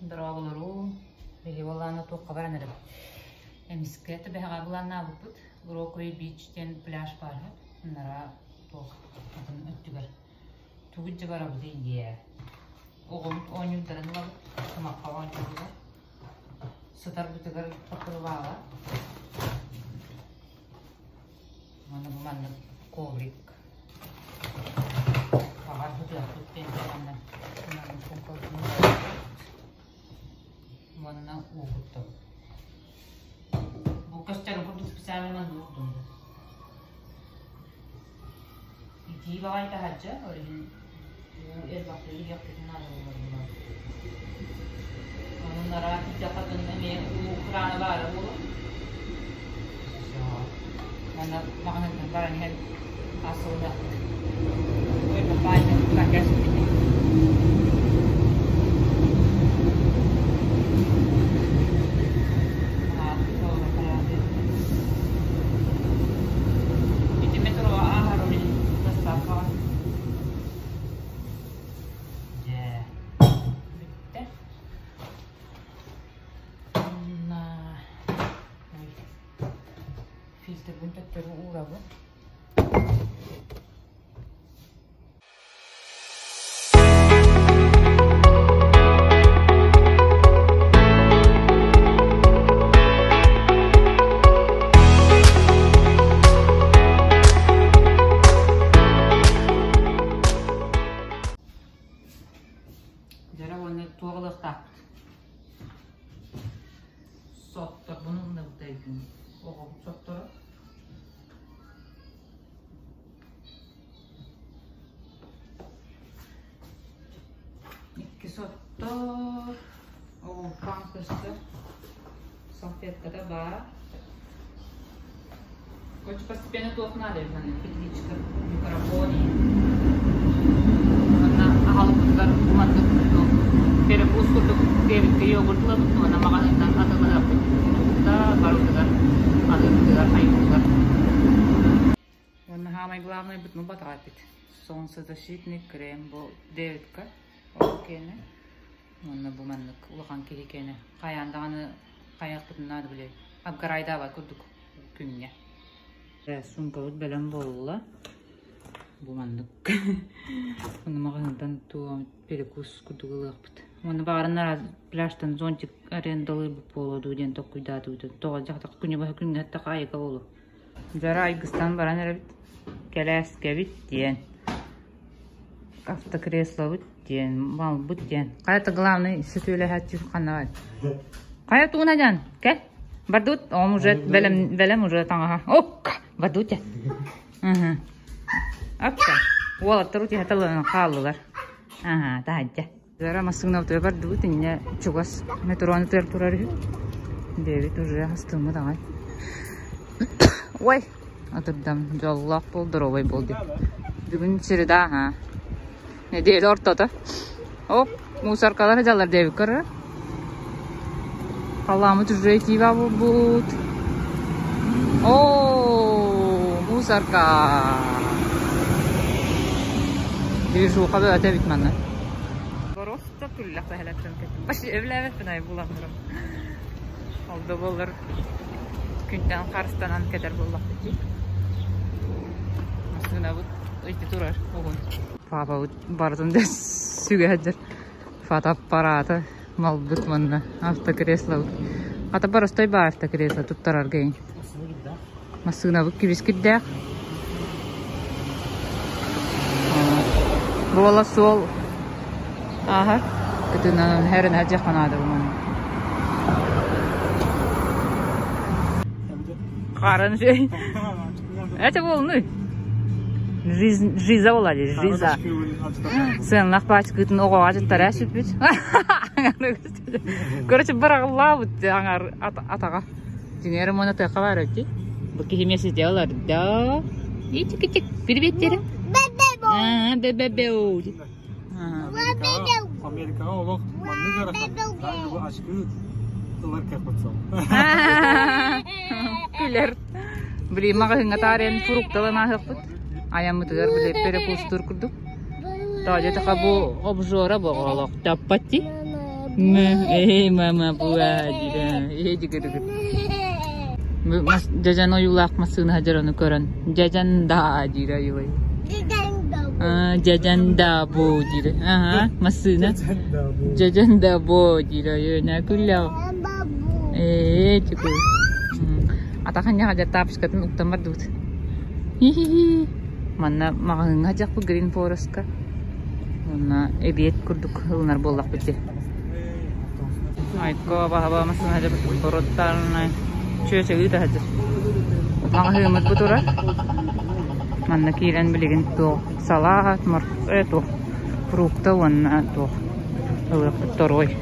Дорооболору, биһи буоллаҕына туохха баран эрэбит. Эмискэ Түбэһэҕэ былааннаабыппыт. Роквей Beach диэн пляж баар үһү. Ынараа туох атын өттүгэр. Тугу дьэ барабытый диэ. Оҕобут оонньуурдарын ылабыт, кумахха оонньууллар. Сытарбытыгар покрывало. Уонна бу маннык коврик. Баҕар ытыахпыт диэн манна уонна уу куттабыт. Бу көстөрүн курдук специально манна уурдум. Итии баҕайы таһырдьа, ол иһин уу элбэхтик иһиэхпитин наада буолар. Онон араас дьахатын эмиэ уу крана баара буолуо. Манна маҕаһыынтан баран иһэн асылыныахпыт. Ити метро ааһар ол иһин доставкаҕа. Дьэ, бүттэ. Уонна ой, фильтрбин төттөрү уурабын. Дьара уонна туох ылыахтаахпыт? Сотторбун ыллыбыт өйдүүн. Оҕобут сотторо. Икки соттор, оҕуркаан көстөр, салфетката баар. Короче, постепенно туох наада эбит манна петличка, микрофон Манна аһалбытыгар маннык перекус курдук диэбиккэ йогурт ылабыт уонна маҕаһыынтан атыылаһыахпыт фрукта барытыгар аһыыбытыгар хайыыбытыгар Уонна саамай главнайбыт ну батаҕайбыт солнцезащитный крем бу Дэвидка ол киэнэ уонна бу маннык улахан киһи киэнэ хайаан даҕаны хайыахпытын наада билэ обгорайдаабат курдук күҥҥэ суумкабыт бэлэм буолла бу маннык уонна маҕаһыынтан туом перекус курдук ылыахпыт уонна баҕаран пляжтан зонтик арендалыырбыт буолуо дуу диэн толкуйдаатыбыт тоҕо дьахтах күнү быһа күҥҥэ аттаха айыка буолуо Дьара айгыстан баран эрэбит, кэлээскэбит диэн, автокреслобут диэн, малбыт диэн. Хайа главный сөтүөлэһээччи ханна баар? Хайа тугуна диэн? Кэл. Бардыбыт, оҕом уже бэлэм, бэлэм уже таҥаһа. Окка, бардыбыт дьэ. Апта. Уолаттар утуйа хааллылар. Аха, таһырдьа. Зара массыынабытыгар бардыбыт, инньэ чугас метрону тыар турар үһү. Дэвид уже астыммыт аҕай. Ой, атырдам, дьоллоох буол, доруобай буол диэн. Бүгүн среда, аха. Нэдиэлэ ортото. Оп, мусоркалар дьаллар Дэвид көрөр. Халаамыт уже итиибэ буолбут. Оо, мусорка. Движуха бөҕөтө эбит манна. Просто күллэх бэһэлэттэн кеттим. Вообще өбүлээбэппин ай булан турам. Ол да буоллар күнтэн харыстанан кэтэр буоллахпыт дии. Массыынабыт ити турар угун. Папабыт барытын да сүгэ сылдьар. Фотоаппарата малбыт манна автокреслобут. Хата боростой баар автокресло туттарарга иҥ. Массыынабыт кибискирдээх. Буола суол ааһар. Кытынан херин хадьах наада бу Харын şey. Это волны. Жиза буолар жиза. Сыанлах пачкытын оҕоҕо дьыттара сүппүт. Короче, быраҕыллаабыт аҥар атаҕа. Дьиҥэр муна тыаха баар эбит. Бу киһи миэстэтэ олордо. Итик-итик, привет диэри. Бе-бе-бе. Америкаҕа олох маннык ыарахан. Ачкы ылар кыахпыт суох. Күлэр. Били маҕаһыыҥҥа таарыйан фрукталан ааһыахпыт. Айаммытыгар били перекустуур курдук. Тоодьо бу обжора бу олох таппат дии. Ээ, мама буа диир. Ээ дигиригир. Дьадьан ойуулаах массыына сылдьар ону көрөн дьадьан даа диир айылай. Дьадьан да бу диир. Аха, массыына. Дьадьан да бу диир айына күллэҕ. Ээ, тику. Атахын дьа тапочкатын уктан бардыбыт. Хи-хи-хи. Манна маҕаһыыҥҥа дьахпыт Green Forest-ка. Уонна эбиэт курдук ылынар буоллахпыт дии. Айко баһаба массыына боруттарнай чүөчэ ыыта сылдьар. Маҕаһыыммыт бу турар. Манна киирэн билигин туох салаат, туох фрукта уонна туох ылыахпыт торуой.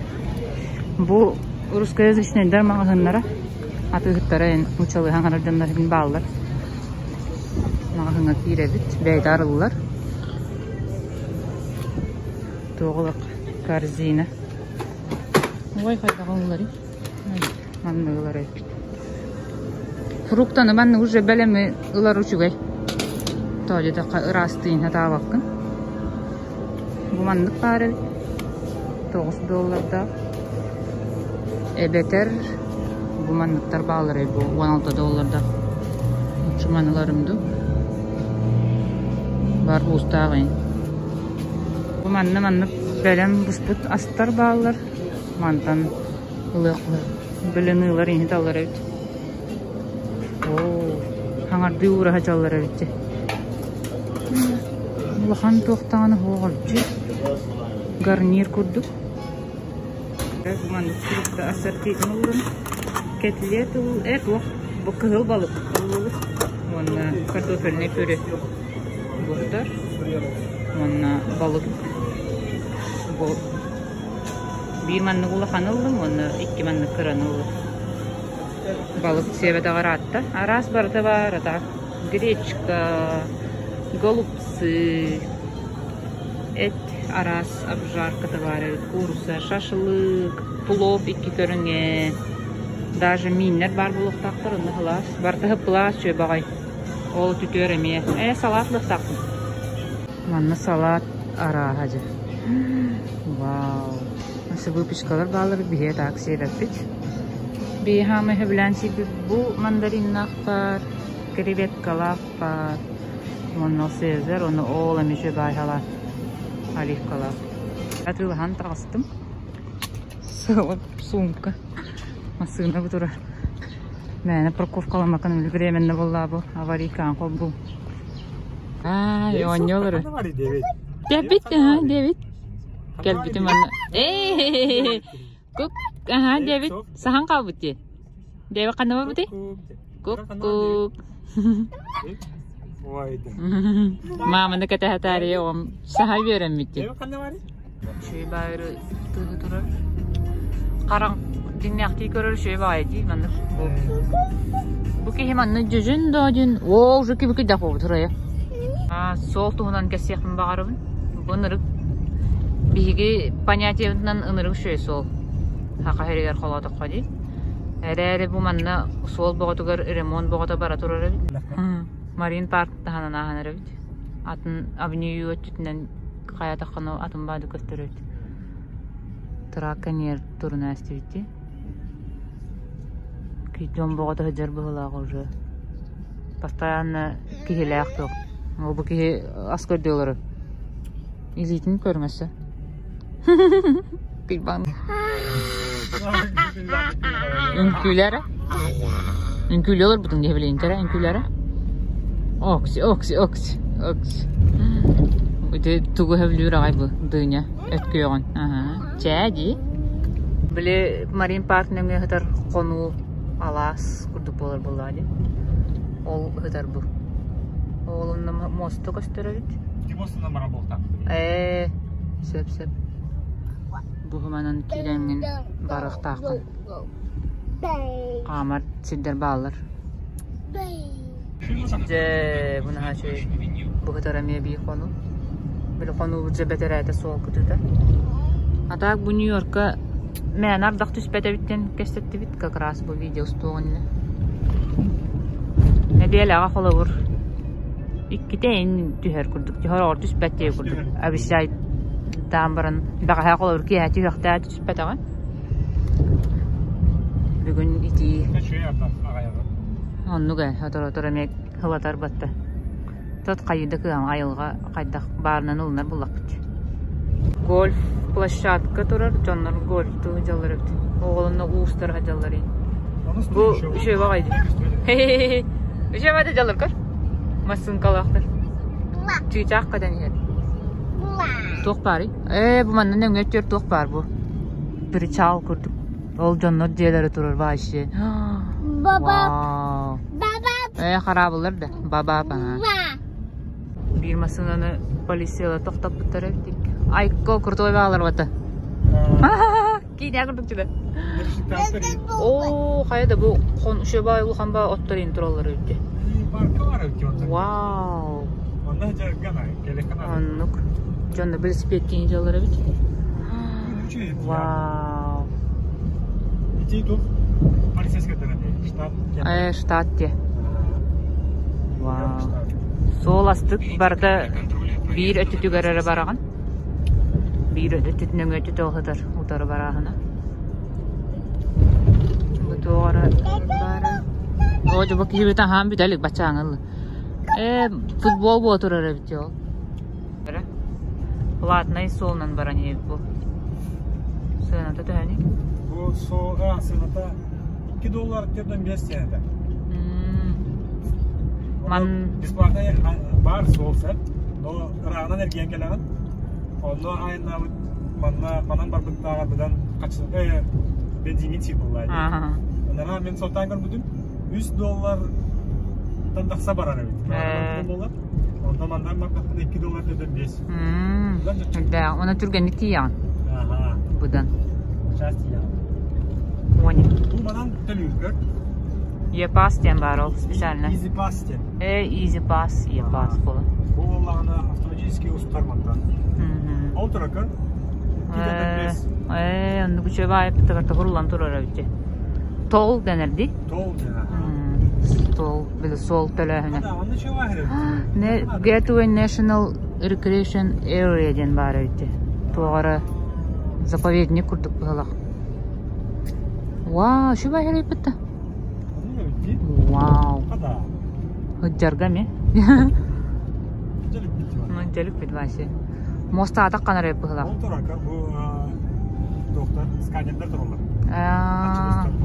Бу русскоязычнайдар маҕаһыыннара атыыһыттара эн нууччалыһан арар дьоннор иһин бааллар. Маҕаһыыҥҥа киирэбит, бэйэтэ арыллар. Туох ылык корзина. Ой, хайдаҕа ылларый? Маннык ылар эбит. Фруктаны маннык уже бэлэми ылар үчүгэй. Тоҕо диэтэххэ ыраастыын сатаабаккын. Бу маннык баар эбит. 9 доллардаах. Эбэтэр бу манныктар бааллар бу 16 доллардаах. Лучше ыларым дуу. Бар уустаах ин. Бу манна маннык бэлэм буспут астар бааллар. Мантан ылыах бөлөнүүлар иһит аллар эбит. Оо, хаҥардыы уураһа дьаллар эбит дьэ. Улахан туохтаҕына суох Гарнир курдук. Маннык фрукта ассортитын ыллым. Кэтлет ыл, туох, бу кыһыл балык ыллыбыт. Уонна картофельный пюре буһутар. Уонна балык бу биир маннык улахан ыллым уонна икки маннык кыраны ыллым. Балык сиэбэтэҕэр ыраатта. Араас барыта баар, а так гречка, голубцы, эт араас обжарката баар эбит, куурусса, шашлык, плов икки көрүҥэ, даже мииннэр баар буолуохтаахтар, онно сылаас. Барыта сып-сылаас үчүгэй баҕай. Ол түтүөр эмиэ. Ээ, салаат ылыахтаахпын. Манна салаат арааһа дьэ. Вау. Өссө выпечкалар бааллар, биһиги так сиэбэппит. Биһи хаамай сөбүлээн сиирбит бу мандариннаах баар, креветкалаах баар, уонна цезарь, уонна ол эмиэ үчүгэй баай салаат, оливкалаах. Атыылаһан таҕыстым. Сумка. Массыына бу турар. Мээнэ парковкаламмаккын временно буоллаа бу аварийкаан холбуу. Аа, оонньоолору. Дэбит, Дэвид. Кэлбитим манна. Ээ, кук, аха, Дэвид, сахан хаалбыт дии. Дэвид ханна барбытый? Кук-кук. Мааманы кэтэһэ таарыйа оҕом саха үөрэммит дии. Үчүгэй баайыры тыыһы турар. Хараҥ дьиҥнээхтии көрөр үчүгэй баҕайы дии маннык. Бу киһи манна дьүдьүн доо диэн оо уже кибики да турайа. Суол туһунан кэпсиэхпин баҕарабын. Бу ынырык биһиги понятиебытынан ынырык үчүгэй суол. Саха сиригэр холоотоххо дии. Эрээри бу манна суол боҕотугар ремонт боҕото бара турар эбит. Марин парк таһынан ааһан эрэбит. Атын авеню өттүтүнэн хайатаххына атын баады көстөр эбит. Траконер туруна эстибит Дьон боҕото сылдьар быһыылаах уже. Постоянно киһилээх суох. Ол бу киһи ас көрдүү олорор. Илиитин көрүҥэсэ. Кыйбан. Үҥкүүлэрэ. Үҥкүүлүү олорбутуҥ дии билигин кэрэ үҥкүүлэрэ. Окси, окси, окси, окси. Ити тугу сөбүлүүр аҕай бу дыня өткүөҕүн. Аха. Чээ дии. Били Марин парк нөҥүө сытар хонуу алаас курдук буолар буоллаҕа дии. Ол сытар бу. Ол онно муоста көстөр эбит. Муостанан барар буолуохтаахпыт. Ээ, сөп сөп. Бу манан киирэҥҥин барыахтааххын. Хаамар сирдэр бааллар. Дьэ, бу наһаа үчүгэй. Бу сытар эмиэ биир хонуу. Били хонуубут дьэ бэтэрээтэ суол кытыыта. А так бу Нью-Йорка мээнэ ардах түспэт эбиттэн кэпсэттибит как раз бу видео устуоҕун иннинэ. Нэдиэлэҕэ холобур иккитэ ин түһэр курдук. Түһэр оҕор түспэт диye курдук. Обещай. Ардаан баран бэҕэһээ холобур киэһэ түһүөхтээх түспэтэҕэ. Бүгүн итии. Оннук ээ, сотору-сотору эмиэ сылатар батта. Тот хайыда кыһаҥ айылҕа хайдах баарынан ылынар буллахпыт. Гольф площадка турар, дьоннор гольфтуу сылдьаллар эбит. Оҕолонно уустара сылдьаллар Бу үчүгэй баҕайы. Үчүгэй баҕайы дьаллар көр. Массыынкалаахтар. Чыычаах көтөн иһэр. Туох баарый? Ээ, бу манна нөҥүө өттүгэр туох баар бу? Причал курдук. Ол дьоннор дьиэлэрэ турар вообще. Вау. Ээ, хараабыллар да. Бабап, аха. Биир массыынаны полициялар тохтоппуттар эбит. Айко, крутой баалар бата. Киинэ курдук түбэ. Оо, хайа да бу хон үшөбай улахан ба оттор ин тураллар үтте. Вау. Оннук. Дьонно велосипедтиин дьаллар эбит. Вау. Ити тух полицейский штат. Э, штат те. Вау. Суол астык барда биир өттүтүгэр эрэ бараҕын. Биир өттүтүн өҥө өттүтэ сытар утары барааһына. Бу туох эрэ баара. Оо, дьэ бу киһибит аһаан бүтэ илик баччааҥы ылла. Ээ, футбол буола турар эбит ол. Платнай суолунан баран иһэбит бу. Сыаната төһөнүй? Бу суола сыаната 2 доллар 45 цента. Ман Бесплатный бар суол сеп, но ырааҕынан эргийэн кэлэҕин. Онно айаннаабыт манна манан барбыттааҕар быдан хаччы бензиҥин сиир буоллаа дии. Анараа мен сотаан көрбүтүм 3 доллар тахса барар эбит. Доллар. Онтон мандан бардахпына 2 доллар төтөн 5. Да, оны түргенник тиийэҕин. Аха. Быдан. Сейчас тиийэҕин. Уони. Бу манан төлүүргөр. E-pass диэн баар ол специально. Easy Pass диэн. Э, Easy Pass, E-Pass буолар. Бу буоллаҕына автоматически устар мантан. Ол туракар. Э, оннук үчүгэй баайыппытыгар тоһуруллан турар эбит. Тол дэнэрди. Тол дэнэр. Тол, били суол төлөөһүнэ. Онно чего Gateway National Recreation Area диэн баар эбит. Туоҕара заповедник курдук быһылах. Вау, үчүгэй баайыппыт да. Вау. Ыддьарга ме. Дьэлүк Вася. Муоста атах ханар эбит быһылаах. Ол турарга бу доктор сканердар тураллар.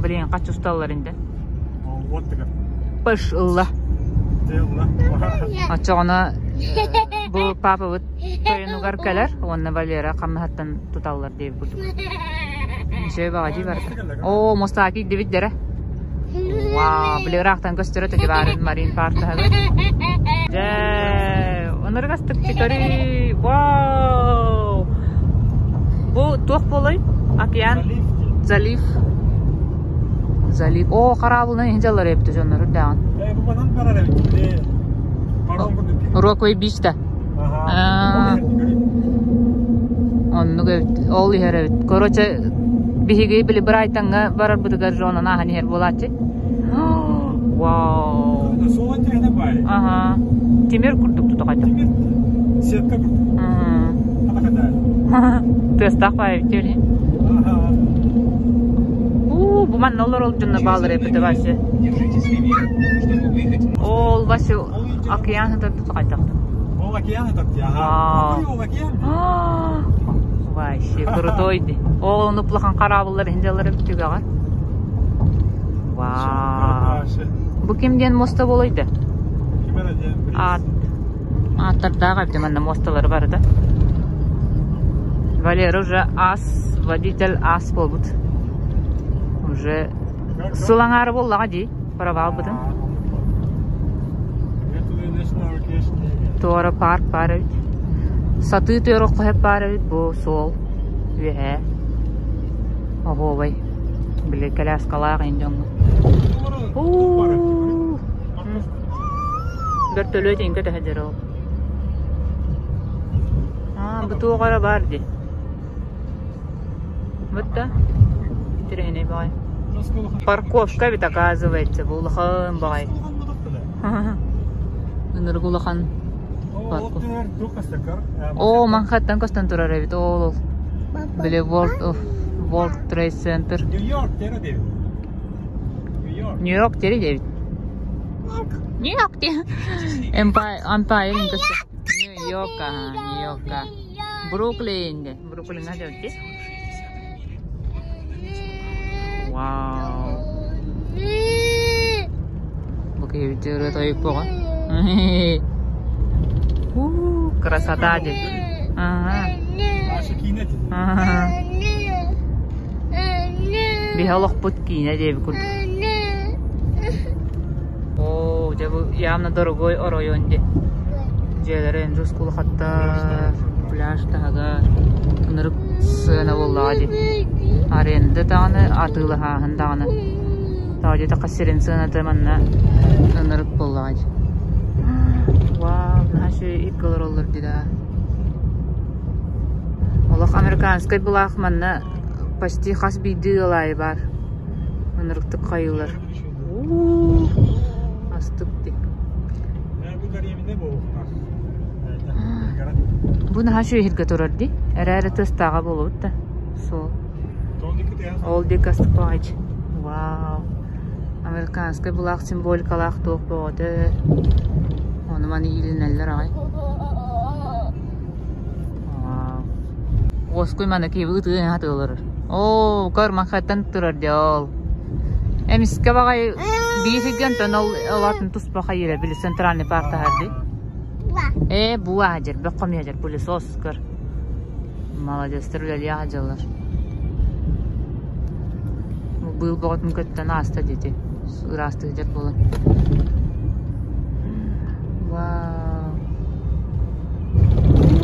Блин, хаччы усталлар инде. Вот тыгар. Пыш ылла. Ылла. Оччоҕуна бу папабыт тойонугар кэлэр уонна Валера хамнаһыттан туталлар диэбит курдук. Үчүгэй баҕадьы барда. Оо, мостаки дибит дэрэ. Вау, били ыраахтан көстөрө төтө баарын Марин паркаһыгар. Дьэ, ынырык астык чикари. Вау! Бу туох буолай? Океан? Залив. Залив. Оо, хараабылынан иһин дьаллар эбит дьоннор үрдээҕин. Э, бу манан барар эбит. Паром курдук. Роквей Бич да. Аха. Оннук эбит. Ол иһэр эбит. Короче, биһиги били Брайтоҥҥа барарбытыгар жонан ааһан иһэр буолааччы. Вау. Суолан тирэһинэ баай. Аха. Тимир курдук тутаҕайда. Тимир сетка курдук. Атахата. Тыастаах баай эбит дии Аха. Уу, бу манна олорол дьонно баалар эбит Вася. Держитесь левее, чтобы выехать Ол Вася океан сытар тутаҕайдах. Ол океан этот ага. Ол океан. Вообще крутой ди. Ол ону улахан хараабыллар иһин дьаллар эбит түгэҕэ. Вау. Бу ким диэн муоста буолуйда? Ким эрэ диэн Аат ааттардаах эбит манна муосталары барыта. Валера уже ас, водитель ас буолбут. Уже сыл аҥаара буоллаҕа дии, провалбытын. Туора парк баар эбит. Сатыы түөрэх хоһоп баар эбит бу суол үөһээ. Оһуобай. Били коляскалаах ин дьоҥҥо. Уу! Бөртөлүөт иҥкэ төһө дьэр ол. Аа, бу туох эрэ баар дии. Бутта интэриэһинэй баҕайы. Парковка эбит оказывается, бу улахан баҕайы. Ынырык улахан. Оо, Манхэттен көстөн турар эбит, ол били World of World Trade Center. Нью-Йорк тиэрэ диэбит. Нью-Йорк. Нью-Йорк тиэрэ диэбит. Нью-Йорк диэн. Empire, Empire көстөр. Нью-Йорк, Нью-Йорк. Бруклин диэн. Бруклиҥҥа диэбит Вау. Бу киһи ырыа тойукпуоҕа. У, красота дии. Ага. Наша киинэ дии. Ага. Биһи олохпут киинэ диэби курдук. Оо, дьэ бу явно дорогой оройуон дии. Дьиэлэрэ Эндрюс кулахаттар, пляж таһыгар, ынырык сыана буоллаҕа дии. Аренда даҕаны, атыылаһааһын даҕаны. Тоҕо диэтэххэ сирин сыаната манна ынырык буоллаҕа дии. Вау, наһаа үчүгэй иһиккэ олороллор дии да. Олох американскай былаах манна почти хас биирдии ыал аайы баар. Ынырыктык хайыылар. Уу, астык дии. Бу наһаа үчүгэй турар дии. Эрээри тыастааҕа буолубут да. Суол. Ол диэки астык Вау. Американскай былаах символикалаах туох бөҕөтө. Ону маны иилинэллэр аҕай. Вау. Уоскуй маны киһи ытыы хатыылар. Оо, көр Манхэттен турар дии ол. Эмискэ баҕайы биир сиргэ онтон ол олоотун туспа хайыыра били центральный парк таһар дии. Ээ, бу аадьар, бөх хомуйадьар, пылесос көр. Молодецтар үлэлии аадьаллар. Быыл боҕотун көттөн ааста диэти. Ыраастыһыдьар буолан. Вау.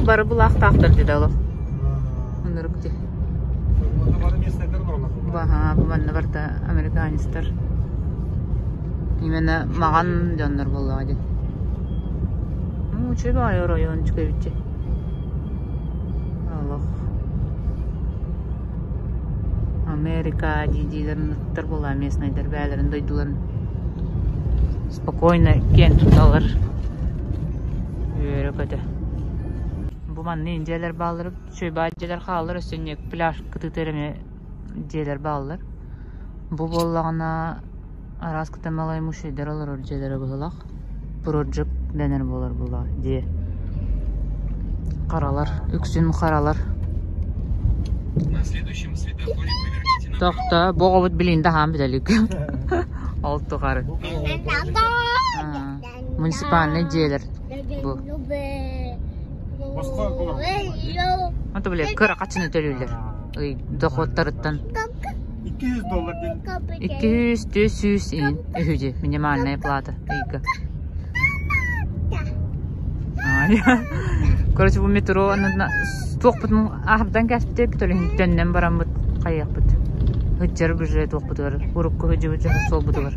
Бары булаахтаахтар дии да олох. Ынырык дии. Баһаа, бу манна барыта американецтар. Именно маҕан дьоннор буоллаҕа дии. Ну, үчүгэй баҕайы оройуон үчүгэйбит Олох. Америка дии-диилэр ынырыктар буоллаҕа местнайдар бэйэлэрин дойдуларын спокойно киэн тутталлар. Үөрэ-көтө. Бу манна индиялар бааллар Үчүгэй баар дьиэлэр хааллар, өссө инньэ пляж кытыытыгар эмиэ дьиэлэр бааллар. Бу буоллаҕына араас кытамалай мушейдар олорор дьиэлэрэ быһыылаах. Project дэнэр буолар буоллаҕа дьиэ. Харалар, үксүн харалар. На следующем светофоре поверните направо. Тохто, бу оҕобут билин да хаан билэлик. Ол тухары. Муниципальнай дьиэлэр бу. Ото бile кыра хачыны төлүүллэр. Ый доходтарыттан 200 доллар диэн. 200 400 иин үһү минимальная плата ыйга. Короче, бу метро туохпутун аһардан кээспитэ төлөһүн төннөн бараммыт хайыахпыт. Ыджар бюджет туохпутугар, урукку ыдьыбыт суолбутугар.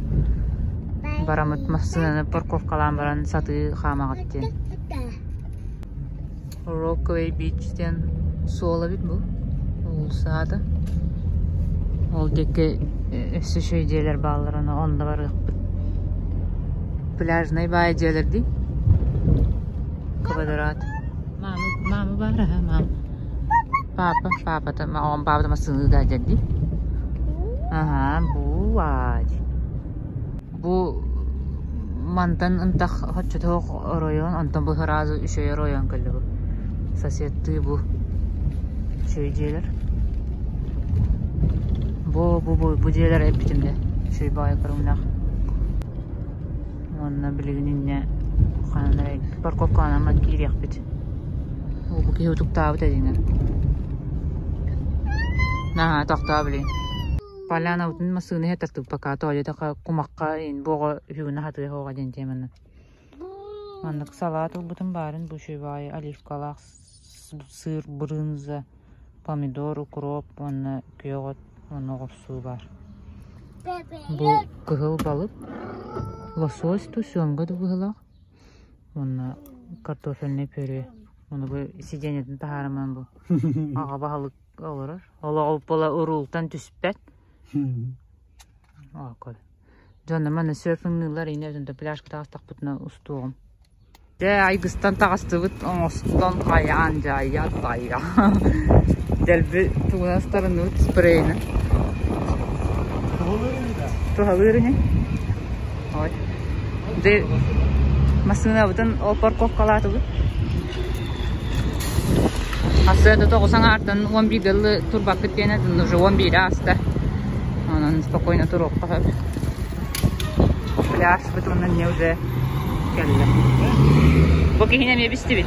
Бараммыт массыынаны парковкалаан баран сатыы хаамаҕыт диэн. Rockaway Beach диэн суол эбит бу уулуссаата. Ол диэки өссө үчүгэй дьиэлэр бааллар ону онно барыахпыт. Пляжнай баай дьиэлэр дии. Квадрат. Мама, мама баар аха, мама. Папа, папата, оҕом папата массыына ыытаадьар дии. Аһаа, бу аадь. Бу мантан ынтах оччотоох оройуон, онтон бу сразу үчүгэй оройуон кэллэ бу. Соседтыы бу үчүгэй дьиэлэр. Бу бу бу бу дьиэлэр эппитим дэ үчүгэй баҕайы көрүҥнээх. Уонна билигин инньэ ханан эрэ парковкаланан киириэхпит. Оо, бу киһи утуктаабыт эдиҥэр. Наһаа тохтоо билигин. Полянабытын массыына иһэ тартыбыппакка тоойуотаха кумахха иин бу оҕо үһүгүнэ хатыа суоҕа диэн теманы. Маннык салаат ылбытым баарын бу үчүгэй баҕайы оливкалаах сыр, брынза, помидор, укроп уонна күөх от уонна оҕурсуу баар. Бу кыһыл балык, лосось туу семга да быһыылаах уонна картофельный пюре. Ону бу сиденьетин таһаарыман бу аҕа баһылык олорор. Олоҕу була уруултан түспэт. Дьоно маны серфингныыллар иинэ өтүнтэ пляжка таҕыстахпытына устуоҕум. Дьэ айгыстан таҕыстыбыт оҥостон хайаан дьаайа тайа дэлби тугунан ыстарынныбыт спрейинэн туһалыыр ини ой дьэ массыынабытын ол парковкалаатыбыт Сарсыарда тоҕус аҥаартан 11 дылы турбаккыт диэн этин уже 11 ааста онон спокойно туруохха сөп Пляжбыт уонна эмиэ уже кэллэ. Бу киһини эмиэ бистибит.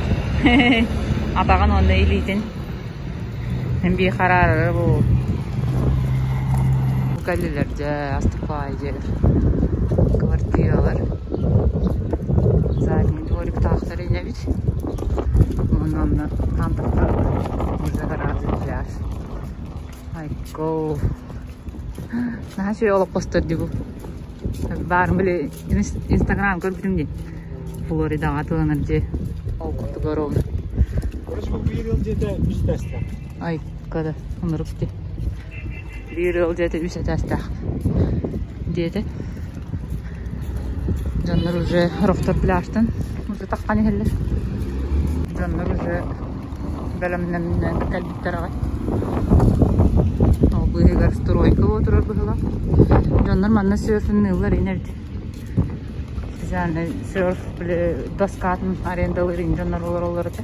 Атаҕын уонна илиитин. Биир хараарара бу. Бу кэллилэр дьэ, астыкпаай дьиэлэр. Квартиралар. Задний двориктаахтар инэбит. Уонна онно хаамтахха уже гораздо пляж. Айкоо. Наһаа үчүгэй олоххостор дии бу. Баарым били Инстаграм көрбүтүм дии. Флоридаҕа тыланар дьиэ. Ол курдук ровно. Короче, бу биир ыал дьиэтэ үс этээстээх. Айка да, оннук дии. Биир ыал дьиэтэ үс этээстээх диэтэ. Дьоннор уже Рохтор пляжтан уже таххан иһэллэр. Дьоннор уже бэлэмнэнэн кэлбиттэр аҕай. Ол быыһыгар стройка буола турар быһыылаах. Дьоннор манна серфинныыллар ини эбит. Специальный серф били доскатын арендалыыр ини дьоннор олороллор этэ.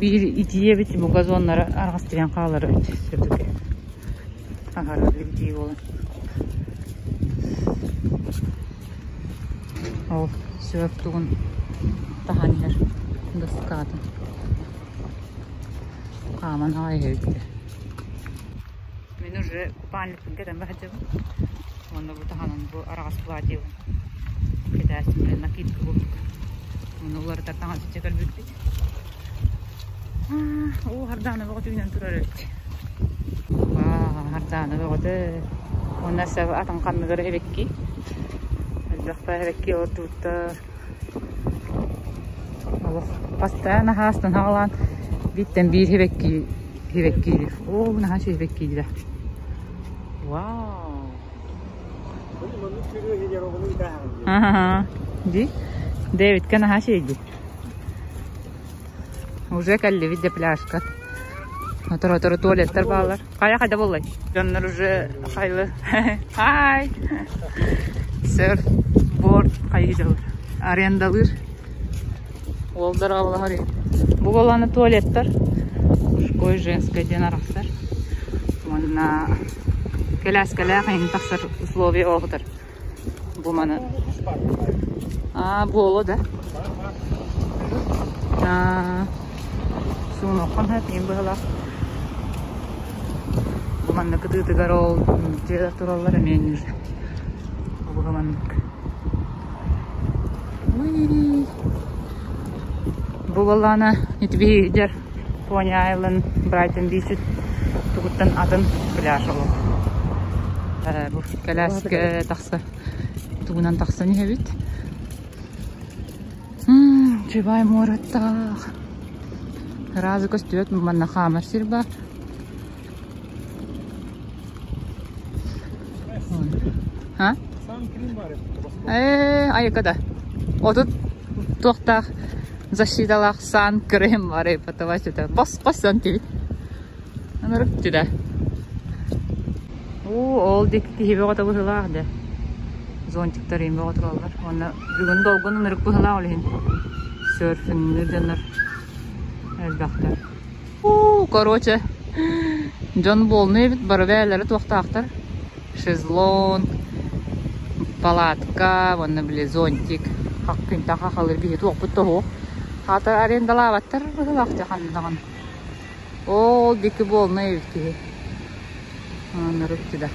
Биир итии эбит бу газоннара арҕастыйан хаалар эбит все-таки. Аһара итии буолан. Ол сөп тугун таһан иһэр доскатын. Хааман аҕай иһэбит. Мин уже купальникпын кэтэн баһадьабын. Уонна бу таһынан бу араҕас платьебын кэтээччим накидка курдук. Уонна уларытар таҥас иччэ кэлбиппит. Оо, хардаана бөҕө түүнэн турар эбит. Ваа, хардаана бөҕөтө. Уонна сав атын ханныгар эбикки. Элбэхпэ эбикки олордубуттар. Олох постоянно хаастан хаалаан бииртэн биир хибэкки хибэккиир. Оо, наһаа үчүгэй хибэккиирэ. Вау! Аха, ди. Дэвидка наһаа үчүгэй дии. Уже кэллибит де пляжка. Оторо-оторо туалеттар бааллар. Хайа хайда буоллай? Дьоннор уже хайлы. Хай! Серфборд хайы арендалыыр. Уолдар аҕалаһар. Бу буоллаҕына туалеттар. Мужской, женскай диэн арахсар. Уонна кэлээскэлээх иһин тахсар условия оҕотор. Бу маны Аа, буолуо да. Аа, суунуоххун сөп быһылаах. Бу манна кытыытыгар ол дьиэлэр тураллар эмиэ ниже. Бу маннык. Уй. Бу буоллаҕына ити дьэр Пони Айленд, Брайтон Бич тугуттан атын пляж олох. Бу кэлээскэ тахса тугунан тахсан иһэбит. Чубай муораттаах. Ыраазы көстүбэт манна хаамар сир бар. А? Э, айыкада. Отут туохтаах защиталаах сан крем бар потовать это бос-бос тиби. Ынырык тиде. Уу, ол диэки киһи бөҕөтө быһыылаах дэ. Зонтиктар им бөҕө тураллар. Уонна бүгүн долгун ынырык быһыылаах ол иһин серфингныыр дьоннор элбэхтэр. Уу, короче, дьон буолну эбит бары бэйэлэрэ туохтаахтар. Шезлонг, палатка, уонна били зонтик. Хаккынта хахалыр биһи туохпут тоһуох. Хаатар арендалаабаттар быһыылаах дьэ ханна даҕаны. Ол диэки буолна эбит киһи. Ынырык да.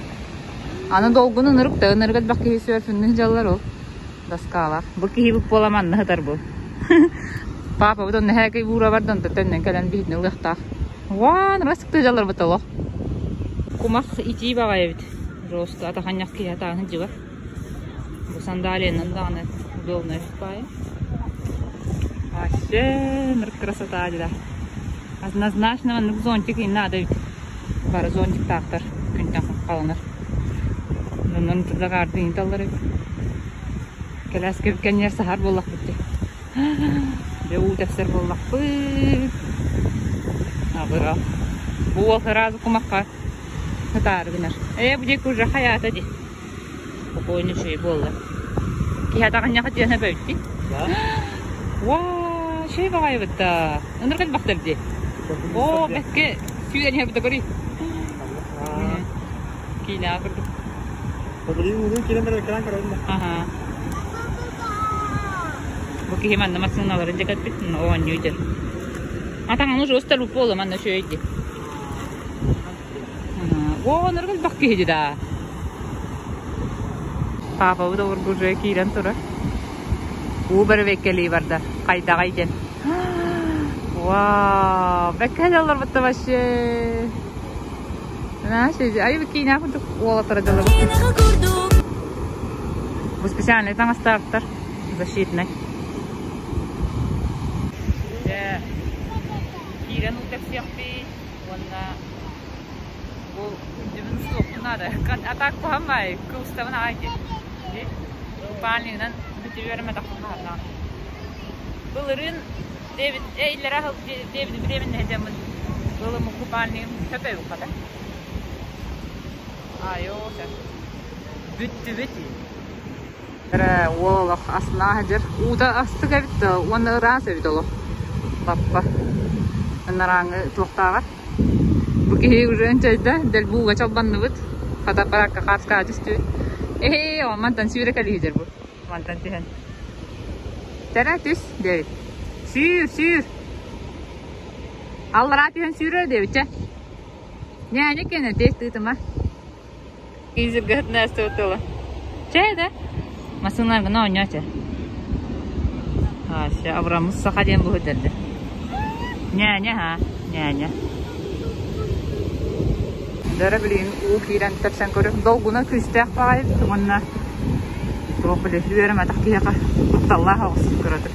Аны долгун ынырык да ынырык элбэх киһи серфинныыр дьаллар ол. Доскалаах. Бу киһи бу буола манна сытар бу. Папа бу онно һээкэй буура бардан төннөн кэлэн биһитини ылыахтаах. Уаан ырасыкты дьалларбыт олох. Кумах итии баҕайы эбит. Жестко атаханньах киһи атаҕын сылдьыбат. Бу сандалиянан даҕаны удобно баайы. Вообще ынырык красота дила. Однозначно маннык зонтик и надо ведь. Бары зонтиктаахтар күнтэн хаххаланар. Онон загаардыын таллар эбит. Кэлээскэбит кэннигэр саһар буоллахпыт дии. Дьэ уу тэпсэр буоллахпыт. Абыра. Бу уол сразу кумахха сытаары гынар. Ээ бу диэки уже хайаата дии. Спокойно үчүгэй буолла. Киһи атаҕынньаха түһэн өбөйдү. Ваа, үчүгэй баҕайыбыт да. Ынырык элбэхтэр дии. Оо, бэккэ сүүрэн иһэрбит көрүй. Киинэҕэ курдук. Аха. Бу киһи манна массыыналарын дьэкэппит, оонньуу дьэр. Атаҥан уже устар буола манна үчүгэй дии. Оо, ынырык элбэх киһи дии да. Паапабыт обургу уже киирэн турар. Уу бэрэбиэккэлии барда. Хайдаҕай диэн. Вау, бэккэ дьалларбытта вообще. Айы киинэ курдук уолаттара дьаллар. Бу специальный таҥастаахтар защитный. Дьэ, киирэн уу тэпсиэхпит уонна бу күндүбүн устуохпун наада. А так куһаммай, кыбыстабын аҕай дии. Купальнигынан бүтүбүөрэмэтэх хаһаннаҕын. Былырыын Дэвид, иллэрээ сыл Дэвид беременна сылдьаммын ылым купальнигым сөп эбит хата. Айоо, бүттүбүт. Эрэ уол олох астына сылдьар. Уута астык эбит да уонна ыраас эбит олох. Лаппа. Ынарааҥы туохтааҕар. Бу киһи уже өнчөйдө, дэлби ууга чалбанныбыт. Хата баракка хааскаҕа түстүбүт. Эһээ, ол мантан сүүрэ кэлиһидэр бу. Мантан түһэн. Тэрэ түс диэбит. Сүүр, сүүр. Аллараа түһэн сүүрэр диэбит чэ. Ньээни кэнэ тиэс тыытыма. Изыргыһытына астыбыт Чэ да. Массыыналаргын оонньоо чэ. Ася, Абрамыс саха диэн быһыдэрдэ. Ньээне ха, ньээне. Дара билигин уу киирэн тэпсэн көрүм. Долгуна күүстээх баҕайы уонна туох били үөрэмэтэх киһиэхэ кутталлаах оҕус кыратык.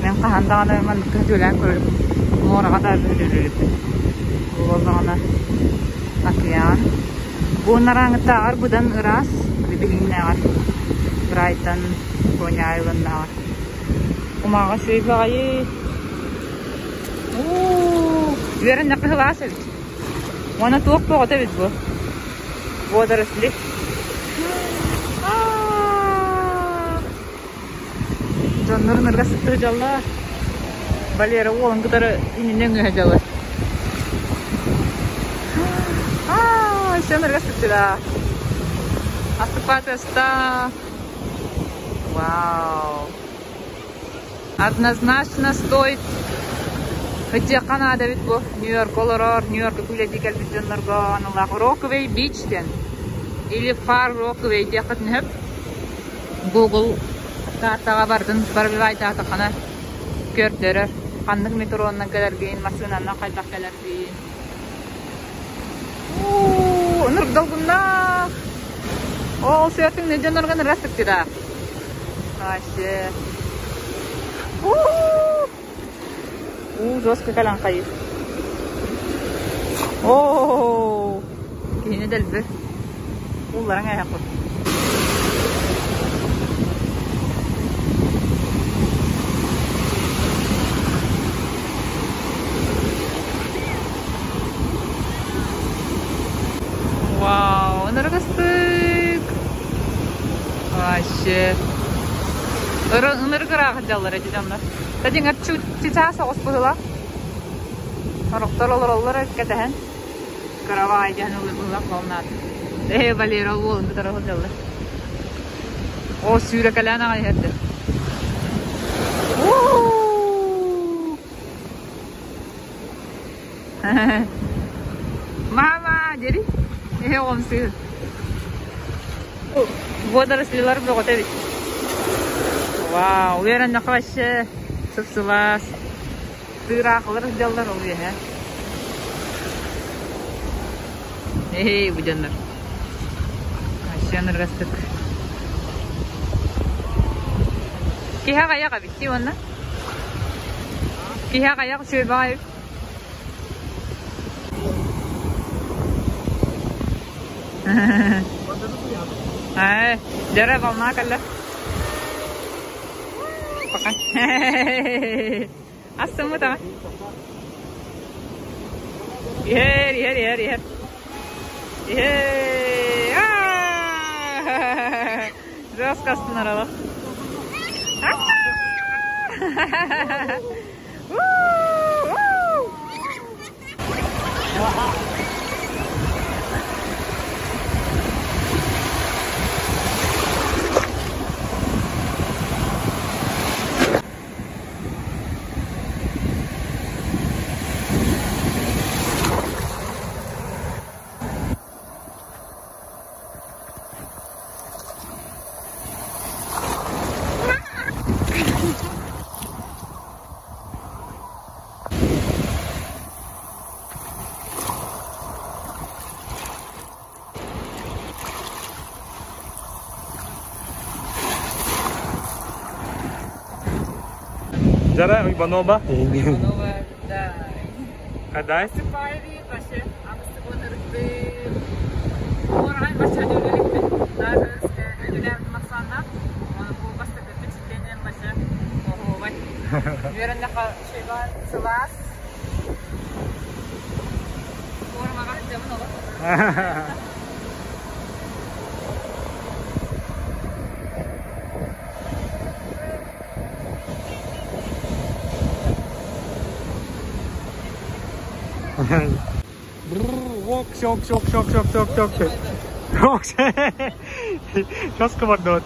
Мин хаһан даҕаны маннык түөлээн көрүм. Муораҕа да бүлүүлүүбүн. Буоллаҕына океан. Бу нарааҥыттааҕар быдан ыраас, билигиннээҕэр Брайтон, Коня Айленнааҕар. Кумааҕы үчүгэй баҕайы. Уу, үөрэннэххэ сылаас эбит. Уонна туох бөҕөтө эбит бу? Водоросли. Дьоннорун ырга сыттыы дьаллар. Валера уолун кытары иннинэ өҥүһэ дьалар. Өссө ырга сыттыра. Астыппатыста. Вау. Однозначно стоит Ытыахха наада эбит бу. Нью-Йорк олорор, Нью-Йорка үлэлии кэлбит дьоннорго аналлаах Rockaway Beach диэн. Или Far Rockaway диэххитин сөп. Google картаҕа бардын, пробивайдаатаххына көрдөрөр. Ханнык метронан кэлэргин, массыынанан хайдах кэлэргин. Уу, ынырык долгуннаах. Ол сыатыҥ дьоннорго ынырык да. Вообще. Уу, жестко кэлэн хайыы. Оо, киһини дэлби. Уулларан ээһэххит. Вау, ынырыгыстык! Вообще. Ынырык ыраах дьаллар эти дьоннор. Тадиҥар чычаас оҕус быһыылаах. Сорохтор олороллор кэтэһэн. Каравай диэн ыллык волнаат. Ээ, Валера уолун кытары сылдьаллар. О, сүүрэкэлээн аҕай иһэрдэ. Мама, дери. Эһэ оҕом сыыр. Водорослилар бөҕөтө эбит. Вау, үөрэннэххэ вообще сып-сылаас. Тыыраахылар сылдьаллар ол үөһэ. Эй, бу дьоннор. Вообще ыныргастык. Киһи аҕайах эбит дии уонна. Киһи аҕайах үчүгэй баҕайы. Ээ, дьэрэ волна кэллэ. Пока. Астыммыт аҕа. Иһэр, иһэр, иһэр, иһэр. Иһэр. Жестко астынар Жара Иванова. Иванова, да. Кадай? Сылаас. Формаҕа сылдьабын олох. Ок, все, все, все, все, все, все, все. Ок, сейчас командовать.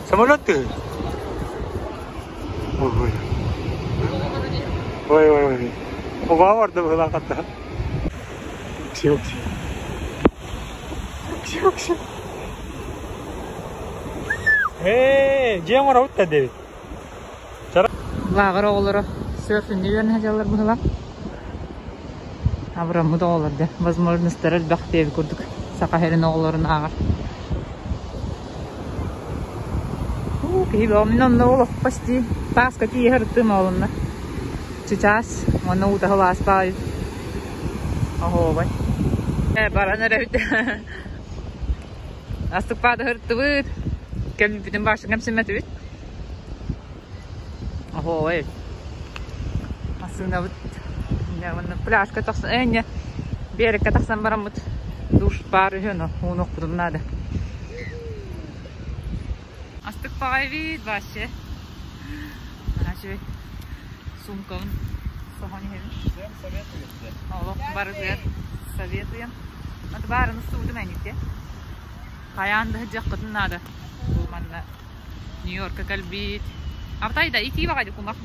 Самолет ты? Ой, ой. Ой, ой, ой. Оҕо барда быһылаахатта. Окси, окси. Окси, окси. Ээ, дьиэ оҥоробут да диэбит. Лааҕыр оҕолоро серфинги үөрэнэ сылдьаллар быһыылаах. Абыраммыт оҕолор да возможностара элбэх диэбит курдук саха сирин оҕолорун ааҕар. Уу, киһи бөҕө мин онно олох почти тааска тиийэ сырыттым оҕолонно. Чычаас уонна уутаһыл ааспаҕай. Оһуобай. Э, баран эрэбит. Астыкпаата сырыттыбыт. Кэммитин баашын кэмсиммэтибит. Оһуобай. Массыынабыт уонна пляжка тахсан, э, биэрэккэ тахсан бараммыт душ баар үһү, ону уунуохпутун наада. Астык баҕайы вид вообще. Үчүгэй. Сумкабын соһон иһэбин. Всем советую. Олох барытыгар советуем. Аты баарын устубутум энике. Хайаан да сылдьыаххытын наада. Бу манна Нью-Йорка кэлбит. Абытайда итии баҕайы кумах.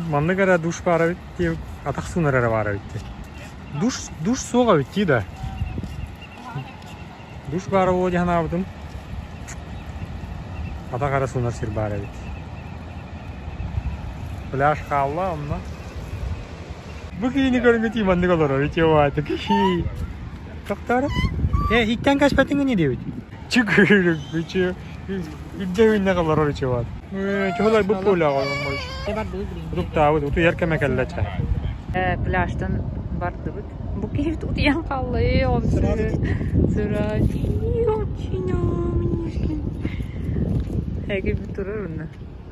Маннык эрэ душ баар эбит дии, атах суунар эрэ баар эбит дии. Душ, душ суох эбит дии да. Душ баара буолуо дии санаабытым. Атах эрэ суунар сир баар эбит. Пляж хаалла онно. Бу киһини көрүҥҥүтүй маннык олорор ити киһи. Тохтоор. Э, иттэн каспатыҥ ини диэбит. Чүкүрүкүчү үрдэ олорор ичи Чуһулай бу пуляҕа Утуктаабыт утуйар кэмэ кэллэ чэ. Пляжтан бардыбыт. Бу киһи утуйан хаалла Сыра Эги турар онно.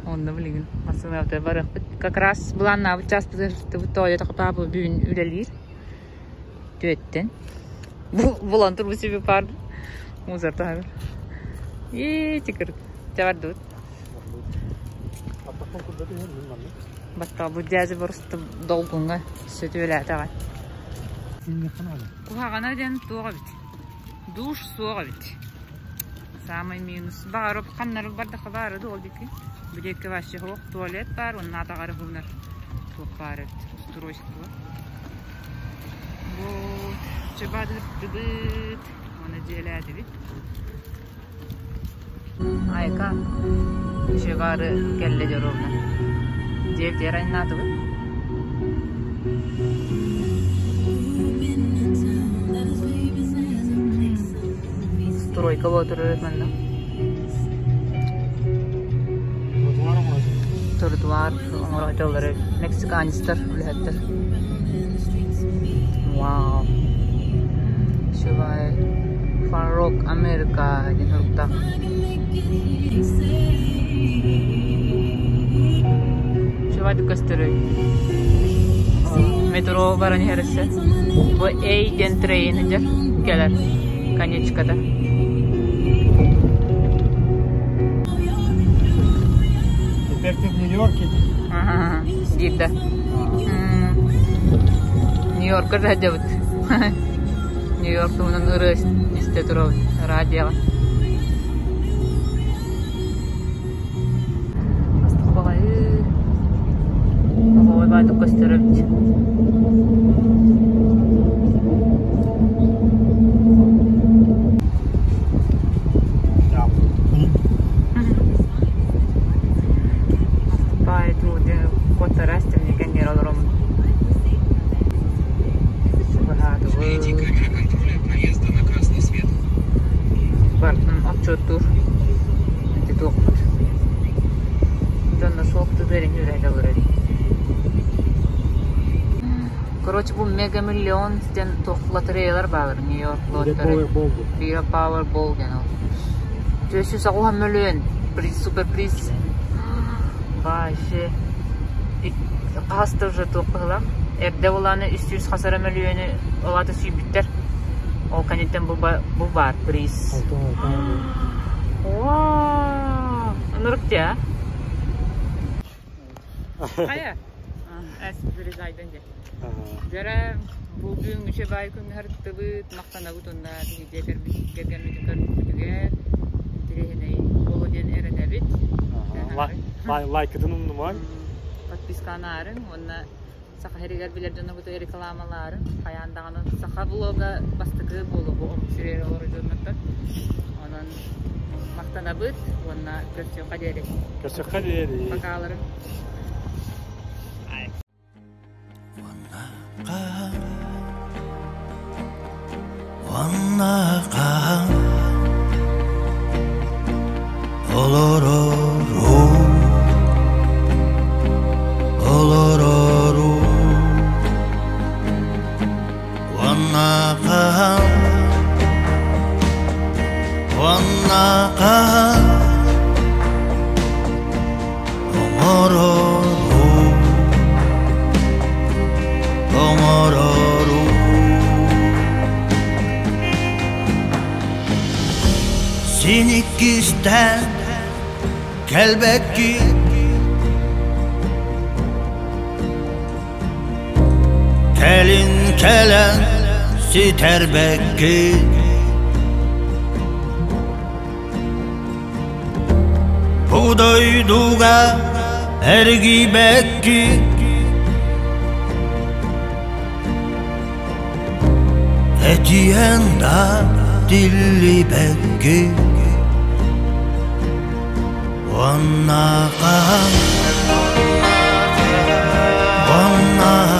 Онно билигин массыынабытыгар барыахпыт. Как раз былааннаабыт чааспытыгар тоойо папа бүгүн үлэлиир. Түөттэн. Булан турбут себе паар. Музар таһабыр. Ии, тикыр. Чабардыбыт. Баттаа бу дьээдьэ боруста долгуҥҥа сөтүөлээтэҕэ. Куһаҕана диэн туох эбит? Душ суох эбит. Самый минус. Баҕар ханнары бардахха баара да ол диэки. Бу диэки вообще суох туалет баар, уонна атаҕары уунар туох баар эбит устройство. Вот, чыбадырдыбыт, уонна дьиэлээтибит. Айка, еще бары кэллэ дьоруобна. Дьиэ айнаатыбыт. Стройка буола турар манна. Тротуар оҥорооччулар мексиканецтар үлэһиттэр. Вау! Үчүгэй. Фаррок Америка диэн суруктаах. Үчүгэйдик көстөрүй. Метро баран иһэр өссө. Бу A диэн трейн сылдьар кэлэр конечката. Теперь ты в Нью-Йорке. Ага, диир да. Нью-Йорка сылдьабыт. Нью-Йорк туһунан ырыа истэ турабыт радиоҕа. Астык баҕайы. Оҕоҕой баайдык көстөр эбит. Баай куоттара истэмнигэн ньэр олороммун. Впереди Чугаһаатыбыт. камера контроля проезда на красный свет. Барытын отчуоттуур. Ити туохпут. Дьонно суох тыдырын үрэһэ олорор. Короче, бу Мега Миллион диэн туох лотереялар баалар Нью-Йорк Или лотерея. Powerball бу. Биирэ Powerball диэн ол. 408 мөлүйүөн приз, суперприз. Вообще. Хаста уже туох быһыылаах. Эрдэ булааны 300 хасара мөлүйүөнү олаата сүүйбүттэр. Ол кэнниттэн бу, бу баар приз. Алтын алтын. Вау! Ынырык дии, а? Хайа? Эс приз айдын дии. Дьэрэ бу бүгүн үчүгэй күн харыттыбыт, махтанабыт уонна биһиги кэргэммитин көрбүппүтүгэр интэриэһинэй буолуо диэн эрэнэбит. Лайкытын умнумаҥ. Подписканаарыҥ уонна Саха сиригэр билэр дьонноргутугар рекламалаарыҥ. Хайаан даҕаны саха блога бастакы буолуо бу омук сиригэр олорор дьоннортон. Онон махтанабыт уонна көрсүөххэ диэри. Көрсүөххэ диэри. Покаларыҥ. Уонна хаһан олорору, олорору Уонна хаһан, уонна хаһан оҥорору, оҥорору Син иккистээн кэлбэккин Кэлин кэлэн ситэрбэккин Бу дойдуга эргийбэккин Этиэн да тиллибэккин Уонна хаһан, уонна